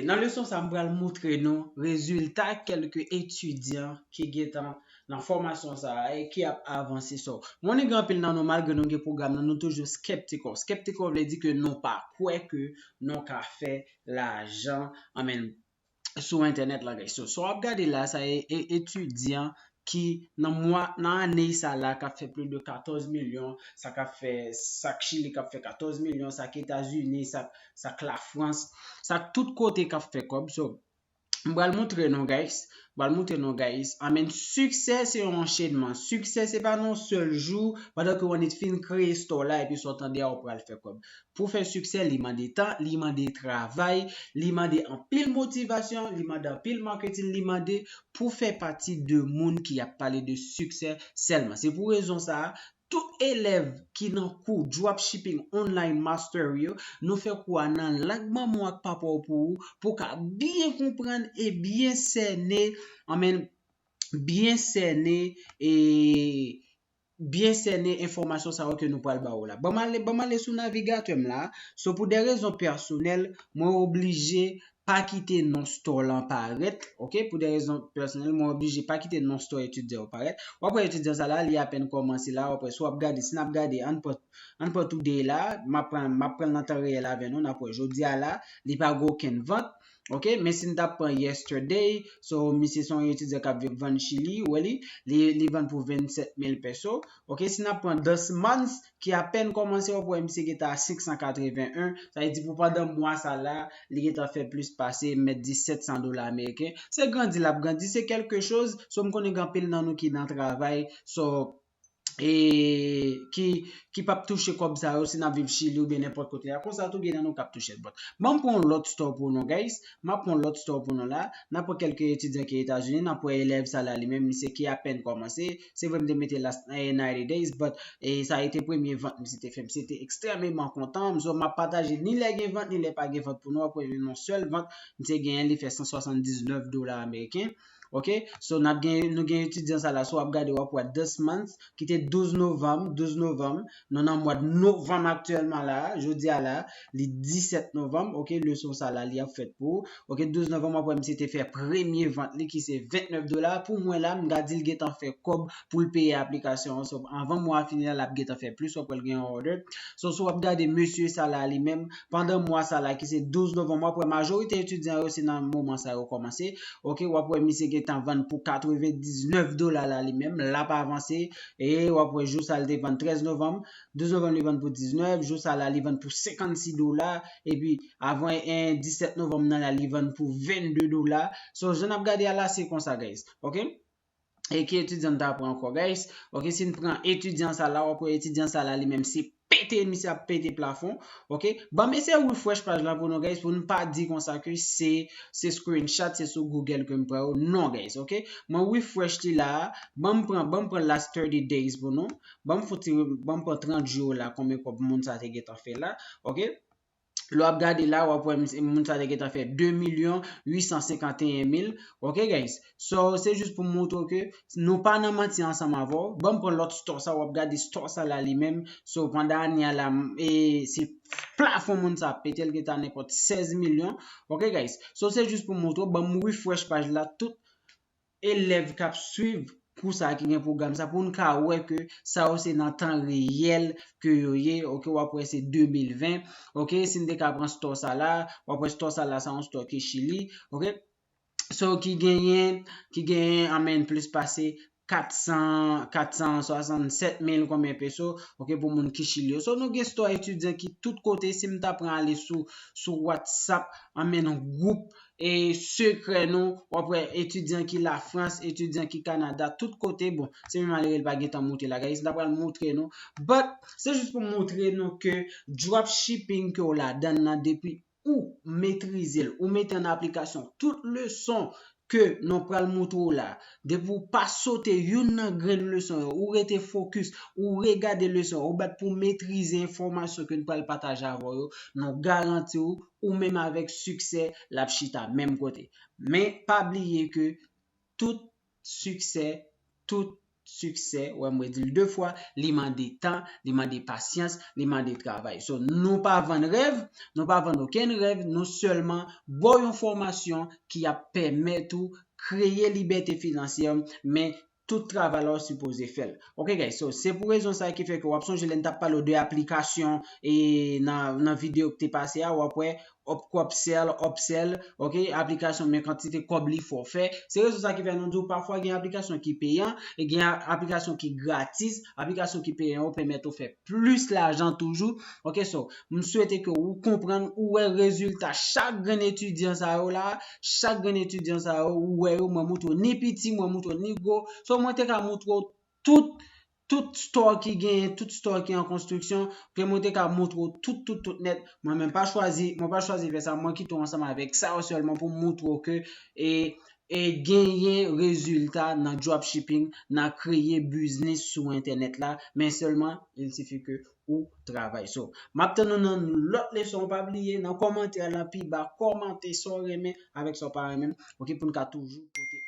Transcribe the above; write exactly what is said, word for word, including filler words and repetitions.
Nan leson sa, m pral montre nou rezilta kèlke etidyan ki gentan nan fòmasyon sa a e ki ap avanse. So, mwen konnen gen anpil nan nou, malgre nou gen pwogram nan, nou toujou skeptical. Skeptical vle di ke nou pa kwè ke nou ka fè lajan, I mean, sou entènèt la, guys. So, so w ap gade la, sa e, e etidyan ki nan mwa, nan ane sa la, k ap fè plis de katòz milyon, sa k ap fè, sa k Chili k ap fè katòz milyon, sa k Etazini, sa, sa k Lafrans, sa k tout kote k ap fè kòb. So, m pral montre nou, guys. M pral montre nou, guys. I mean, siksè se yon anchenman. Siksè se pa nan yon sèl jou, pandan ke w annik fin kreye store la, epi sa w tande a, w pral fè kòb. Pou fè siksè, li mande tan, li mande travay, li mande anpil motivasyon, li mande anpil marketing, li mande pou fè pati de moun ki ap pale de siksè sèlman. Se pou rezon sa a, tout elèv ki nan kou Dropshipping Online Mastery yo, nou fè kou a nan lang manman w ak papa w pou ou, pou w ka byen konprann e byen sène, I mean, byen sène e byen sène enfòmasyon sa yo ke nou pral ba ou la. Ban m ale, ban m ale sou navigatè m la. So, pou de rezon pèsonèl, mwen oblije pa kite non store lan parèt, ok? Pou de rezon pèsonèl, mwen oblije pa kite non store etidyan yo parèt. W ap wè etidyan sa la, li apèn kòmanse la, w ap wè, si w ap gade, si n ap gade, ann pran, ann pran today la, m ap pran, m ap pran l nan tan reyèl avè nou, n ap wè jodi a la, li pa gen okenn vant, ok? Men si n t ap pran yesterday, so, misye se yon etidyan k ap viv vann Chili, w wè li, li, li vann pou vennsèt mil peso, ok? Si n ap pran this month, ki apèn kòmanse, w ap wè misye gentan a senk san katreven en. Sa vle di pou pandan mwa sa la, li gentan fè plis pase, mèt di sèt san dola ameriken. Se grandi l ap grandi, se kèlke choz. So, m konnen gen anpil nan nou ki nan travay. So, e ki, ki p ap touche kòb sa yo si n ap viv Chili oubyen nenpòt kote a. Konsa tou gen nan nou k ap touche l. But, ban m pran yon lòt store pou nou, guys. M ap pran yon lòt store pou nou la. N ap pran kèlke etidyan ki Etazini, n ap pran elèv sa la li menm, misye ki apèn kòmanse. Se vre m te mete last, eh, ninety days, but, eh, sa a te premye vant misye te fè. Misye te ekstrèmeman kontan. So, m ap pataje ni lè gen vant, ni lè pa gen vant pou nou. W ap wè yon sèl vant, misye genyen, li fè san swasanndiznèf dola ameriken. Ok? So, n ap gen, nou gen etidyan sa la, so w ap gade, w ap wè this month, ki te douz novanm, douz novanm, nou nan mwa novanm aktyèlman la, jodi a la, li disèt novanm, ok, leson sa la, li ap fèt pou ou. Ok, douz novanm, w ap wè misye te fè premye vant li, ki se ventnèf dola. Pou mwen la, m ka di l gentan fè kòb pou l peye aplikasyon an. So, anvan mwa a fini la, l ap gentan fè plis, w ap wè l gen yon order. So, si w ap gade mesye sa la li menm, pandan mwa sa la, ki se douz novanm, w ap wè majorite etidyan yo, se nan moman sa yo kòmanse. Ok, w ap wè misye gentan vann pou katrevendiznèf dola la li menm, l ap avanse. E w ap wè jou sa l te vann trèz novanm, douz novanm li vann pou diznèf, jou sa la li vann pou senkannsis dola, epi avan, en, disèt novanm nan la li vann pou vennde dola. So, jan n ap gade a la, se konsa, guys. Ok? E ki etidyan n ta pran ankò, guys? Ok, si n pran etidyan sa la, w ap wè etidyan sa la li menm se pete, misye ap pete plafon. Ok? Ban m eseye refresh paj la pou nou, guys, pou n pa di konsa ke se, se screenshot, se sou Google ke m pran yo. Non, guys, ok? Mwen refresh li la. Ban m pran, ban m pran last thirty days pou nou. Ban m fouti, ban m pran trant jou la, konbyen kòb moun sa te gentan fè la. Ok? Lè w ap gade la, w ap wè misye, moun sa te gentan fè de milyon uit san senkanteyen mil. Ok, guys? So, se jis pou m montre w ke nou pa nan manti ansanm avè w. Ban m pran lòt store sa, w ap gade store sa la li menm. So, pandan ane a la, m, e, se plafon moun sa ap pete, l gentan nenpòt sèz milyon. Ok, guys? So, se jis pou m montre w, ban m refresh paj la, tout elèv k ap swiv kou sa ki gen pwogram sa, pou n ka wè ke sa yo se nan tan reyèl ke yo ye. Ok, w ap wè se de mil ven. Ok, si n te ka pran store sa la, w ap wè store sa la, se yon store ki Chili. Ok, so ki genyen, ki genyen, I mean, plis pase kat san, kat san swasannsèt mil konbyen peso, ok, pou moun ki Chili yo. So, nou gen store etidyan ki tout kote, si m ta pran ale sou, sou WhatsApp, I mean, gwoup e sekrè nou, w ap wè etidyan ki Lafrans, etidyan ki Kanada, tout kote, bon, se menm malere l pa gentan monte la, guys, m ta pral montre nou. But, se jis pou montre nou ke dropshipping ke w ladann nan, depi ou metrize l, ou mete an aplikasyon tout leson ke nou pral montre w la, depi w pa sote youn nan grenn leson yo, ou rete fokis, ou regade leson yo, ou bat pou metrize enfòmasyon ke n pral pataje avè w yo, nou garanti w, ou menm avèk siksè, l ap chita menm kote. Men pa bliye ke tout siksè, tout siksè, wè mwen di l de fwa, li mande tan, li mande pasyans, li mande travay. So, nou pa vann rèv, nou pa vann okenn rèv, nou sèlman ba w yon fòmasyon ki ap pèmèt ou kreye libète finansyè, men tout travay la w sipoze fè l. Ok, guys, so, se pou rezon sa ki fè ke w ap sonje lè n t ap pale w de aplikasyon e nan, nan videyo ki te pase a, w ap wè up, upsell, upsell, ok, aplikasyon, men kantite kòb li fè w fè. Se rezon sa ki fè nou di w pafwa gen aplikasyon ki peyan, e gen a- aplikasyon ki gratis, aplikasyon ki peyan yo pèmèt ou fè plis lajan toujou. Ok, so, m swete ke ou konprann, ou wè rezilta chak grenn etidyan sa yo la, chak grenn etidyan sa yo, ou wè yo, mwen moutre w ni piti, mwen moutre w ni gwo. So, mwen te ka moutre w tout, tout store ki genyen, tout store ki an konstriksyon, ke mwen te ka moutre w tout, tout, tout nèt. Mwen menm pa chwazi, mwen pa chwazi fè sa, mwen kite w ansanm avèk sa yo sèlman pou m moutre w ke, e, e genyen rezilta nan dropshipping, nan kreye biznis sou entènèt la, men sèlman, il sifi ke ou travay. So, m ap tann nou nan lòt leson, pa bliye, nan kòmantè lan pi ba, kòmante sa w renmen avèk sa w pa renmen, ok, pou n ka toujou pote